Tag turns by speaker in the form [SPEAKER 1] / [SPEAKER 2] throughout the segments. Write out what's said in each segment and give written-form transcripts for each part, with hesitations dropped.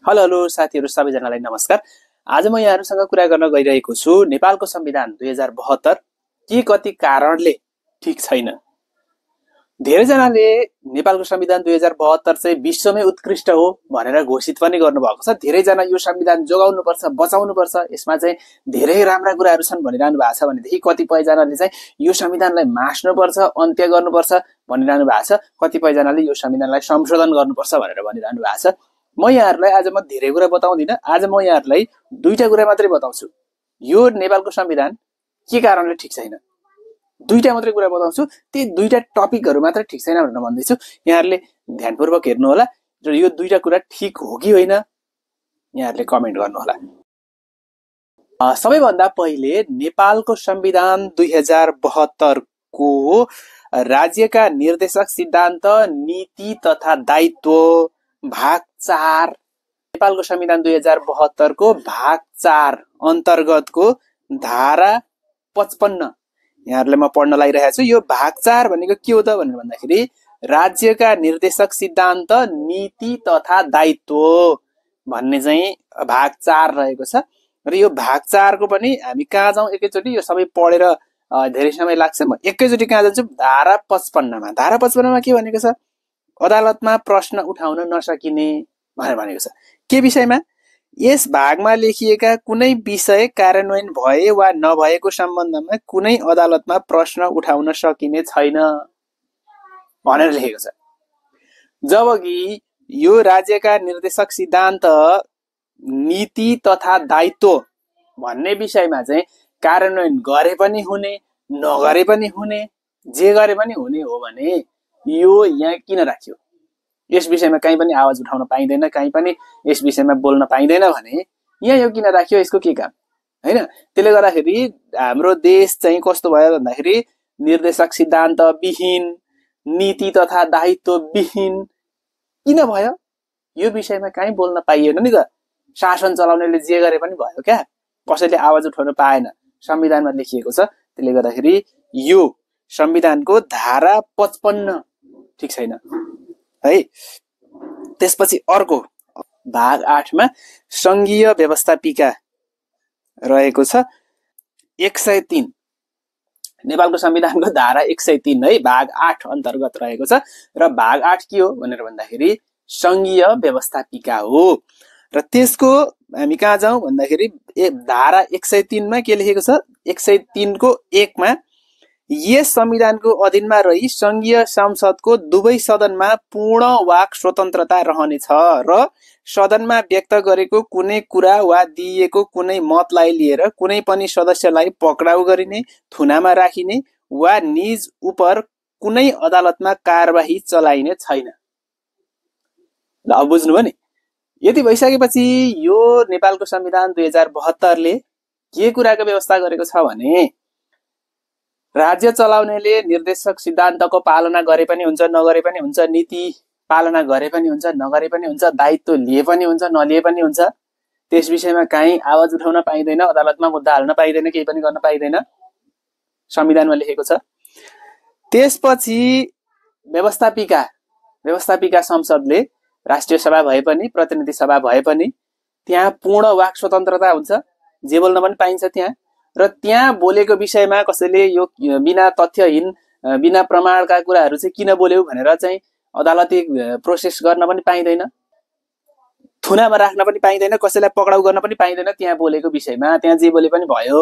[SPEAKER 1] Hello hello साथीहरू सबैजनालाई नमस्कार। आज म यहाँहरूसँग कुरा गर्न गइरहेको छु नेपालको संविधान 2072 के कति कारणले ठीक छैन। धेरैजनाले नेपालको संविधान 2072 चाहिँ विश्वमै उत्कृष्ट हो भनेर घोषित पनि गर्नुभएको छ। धेरैजना यो संविधान जोगाउनु पर्छ, बचाउनु पर्छ, यसमा चाहिँ धेरै राम्रा कुराहरू छन् भनिरहनु भएको छ भनेदेखि कतिपयजनाले चाहिँ यो संविधानलाई मास्नुपर्छ, अन्त्य गर्नुपर्छ भनिरहनु भएको छ। कतिपयजनाले यो संविधानलाई संशोधन गर्नुपर्छ भनेर भनिरहनु भएको छ। म यहाँहरूलाई आज म धेरै कुरा बताउँदिन। आज म यहाँहरूलाई दुईटा कुरा मात्रै बताउँछु। यो नेपालको संविधान के कारणले ठीक छैन, दुईटा मात्रै कुरा बताउँछु। ती दुईटा टपिकहरू मात्रै ठीक छैन भनेर भन्दैछु। यहाँहरूले ध्यानपूर्वक हेर्नु होला र यो दुईटा कुरा ठीक हो कि होइन यहाँहरूले कमेन्ट गर्नु होला। सबैभन्दा पहिले नेपालको संविधान 2072 को राज्यका निर्देशक सिद्धान्त, नीति तथा दायित्व भाग 4, नेपालको संविधान 2072 को भाग 4 अन्तर्गतको धारा 55 यहाँहरूले म पढ्न लागिरहेको छु। यो भाग 4 भनेको के हो त भनेर भन्दाखेरि राज्यका निर्देशक सिद्धान्त, नीति तथा दायित्व भन्ने चाहिँ भाग 4 रहेको छ। र यो भाग 4 को पनि हामी कहाँ जाउँ एकैचोटि, यो सबै पढेर धेरै समय लाग्छ। म एकैचोटि कहाँ जान्छु, धारा 55 मा। धारा 55 मा के भनेको छ, अदालतमा प्रश्न उठाउन नसकिने भनेर भनेको छ। के विषयमा, यस भागमा लेखिएका कुनै विषय कार्यान्वयन भए वा नभएको सम्बन्धमा कुनै अदालतमा प्रश्न उठाउन सकिने छैन भनेर लेखेको छ। जबकि यो राज्यका निर्देशक सिद्धान्त, नीति तथा दायित्व भन्ने विषयमा चाहिँ कार्यान्वयन गरे पनि हुने, नगरे पनि हुने, जे गरे पनि हुने हो भने यो यहाँ किन राख्यो? यस विषयमा कहीँ पनि आवाज उठाउन पाइँदैन, कहीँ पनि यस विषयमा बोल्न पाइँदैन भने यहाँ यो किन राख्यो? यसको के काम हैन? त्यसले गर्दाखेरि हाम्रो देश चाहिँ कस्तो भयो भन्दाखेरि निर्देशक सिद्धान्त विहीन, नीति तथा दायित्व विहीन किन भयो? यो विषयमा कहीँ बोल्न पाइएन नि त। शासन चलाउनेले जे गरे पनि भयो क्या, कसैले आवाज उठाउन पाएन, संविधानमा लेखिएको छ। त्यसले गर्दाखेरि यो संविधानको धारा 55 ठीक छैन है। त्यसपछि अर्को भाग 8 मा संघीय व्यवस्थापिका रहेको छ 103। नेपालको संविधानको धारा 103 है, भाग 8 अन्तर्गत रहेको छ। र भाग 8 के हो भनेर भन्दाखेरि संघीय व्यवस्थापिका हो। र त्यसको हामी कहाँ जाउँ भन्दाखेरि धारा 103 मा के लेखेको छ, 103 को 1 मा यस संविधानको अधीनमा रही संघीय संसदको दुवै सदनमा पूर्ण वाक स्वतन्त्रता रहनेछ र सदनमा व्यक्त गरेको कुनै कुरा वा दिएको कुनै मतलाई लिएर कुनै पनि सदस्यलाई पक्राउ गरिने, थुनामा राखिने वा निज उपर कुनै अदालतमा कारबाही चलाइने छैन। ल अब बुझ्नुभयो नि। यति भइसकेपछि यो नेपालको संविधान 2072 ले के कुराको व्यवस्था गरेको छ भने राज्य चलाउनेले निर्देशक सिद्धान्तको पालना गरे पनि हुन्छ, नगरे पनि हुन्छ, नीति पालना गरे पनि हुन्छ, नगरे पनि हुन्छ, दायित्व लिए पनि हुन्छ, नलिए पनि हुन्छ। त्यस विषयमा कहीँ आवाज उठाउन पाइँदैन, अदालतमा मुद्दा हाल्न पाइँदैन, केही पनि गर्न पाइँदैन, संविधानमा लेखेको छ। त्यसपछि व्यवस्थापिका संसदले राष्ट्रिय सभा भए पनि, प्रतिनिधि सभा भए पनि त्यहाँ पूर्ण वाक स्वतन्त्रता हुन्छ, जे बोल्न पनि पाइन्छ त्यहाँ। र त्यहाँ बोलेको विषयमा कसैले यो बिना तथ्यहीन, बिना प्रमाणका कुराहरू चाहिँ किन बोल्यौ भनेर चाहिँ अदालती प्रोसेस गर्न पनि पाइँदैन, थुनामा राख्न पनि पाइँदैन, कसैलाई पक्राउ गर्न पनि पाइँदैन। त्यहाँ बोलेको विषयमा त्यहाँ जे बोले पनि भयो,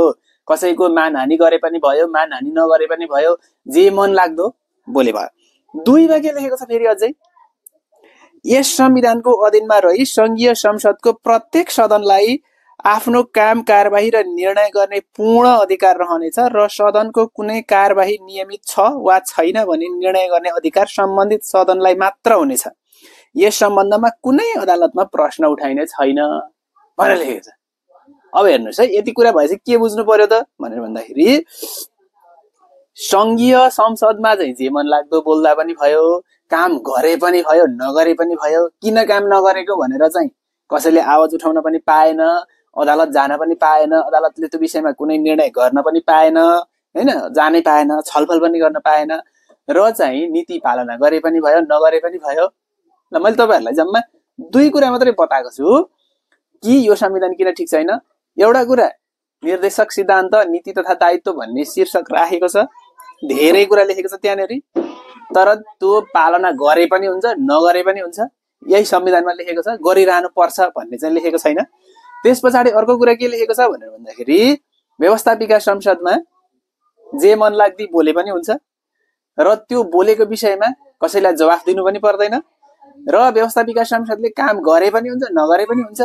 [SPEAKER 1] कसैको मानहानि गरे पनि भयो, मानहानि नगरे पनि भयो, जे मन लाग्दो बोले भयो। 2 मा के लेखेको छ फेरि अझै, यस संविधानको अधीनमा रही संघीय संसदको प्रत्येक सदनलाई आफ्नो काम कारबाही र निर्णय गर्ने पूर्ण अधिकार रहनेछ र सदनको कुनै कारबाही नियमित छ वा छैन भने निर्णय गर्ने अधिकार सम्बन्धित सदनलाई मात्र हुनेछ। यस सम्बन्धमा कुनै अदालतमा प्रश्न उठाइने छैन भनेर लेखेको छ। अब हेर्नुहोस् है, यति कुरा भएपछि के बुझ्नु पर्यो त भनेर भन्दाखेरि संघीय संसदमा चाहिँ जे मन लाग्दो बोल्दा पनि भयो, काम गरे पनि भयो, नगरे पनि भयो। किन काम नगरेको भनेर चाहिँ कसैले आवाज उठाउन पनि पाएन, अदालत जान पनि पाएन, अदालतले त्यो विषयमा कुनै निर्णय गर्न पनि पाएन हैन, जानै पाएन, छलफल पनि गर्न पाएन। र चाहिँ नीति पालना गरे पनि भयो, नगरे पनि भयो। ल मैले तपाईहरुलाई जम्मा दुई कुरा मात्रै बताएको छु कि यो संविधान किन ठिक छैन। एउटा कुरा निर्देशक सिद्धान्त नीति तथा दायित्व भन्ने शीर्षक राखेको छ, धेरै कुरा लेखेको छ त्यहाँनेरि, तर त्यो पालना गरे पनि हुन्छ नगरे पनि हुन्छ, यही संविधानमा लेखेको छ, गरिरहनु पर्छ भन्ने चाहिँ लेखेको छैन। त्यस पछाडि अर्को कुरा के लेखेको छ भनेर भन्दाखेरि व्यवस्थापिका संसदमा जे मन लाग्दी बोले पनि हुन्छ र त्यो बोलेको विषयमा कसैलाई जवाफ दिनु पनि पर्दैन र व्यवस्थापिका संसदले काम गरे पनि हुन्छ नगरे पनि हुन्छ,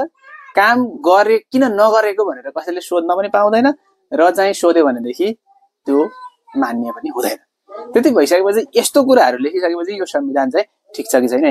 [SPEAKER 1] काम गरे किन नगरेको भनेर कसैले सोध्न पनि पाउँदैन र चाहिँ सोध्यो भनेदेखि त्यो मान्य पनि हुँदैन। त्यति भइसकेपछि यस्तो कुराहरू लेखिसकेपछि यो संविधान चाहिँ ठिक छ कि छैन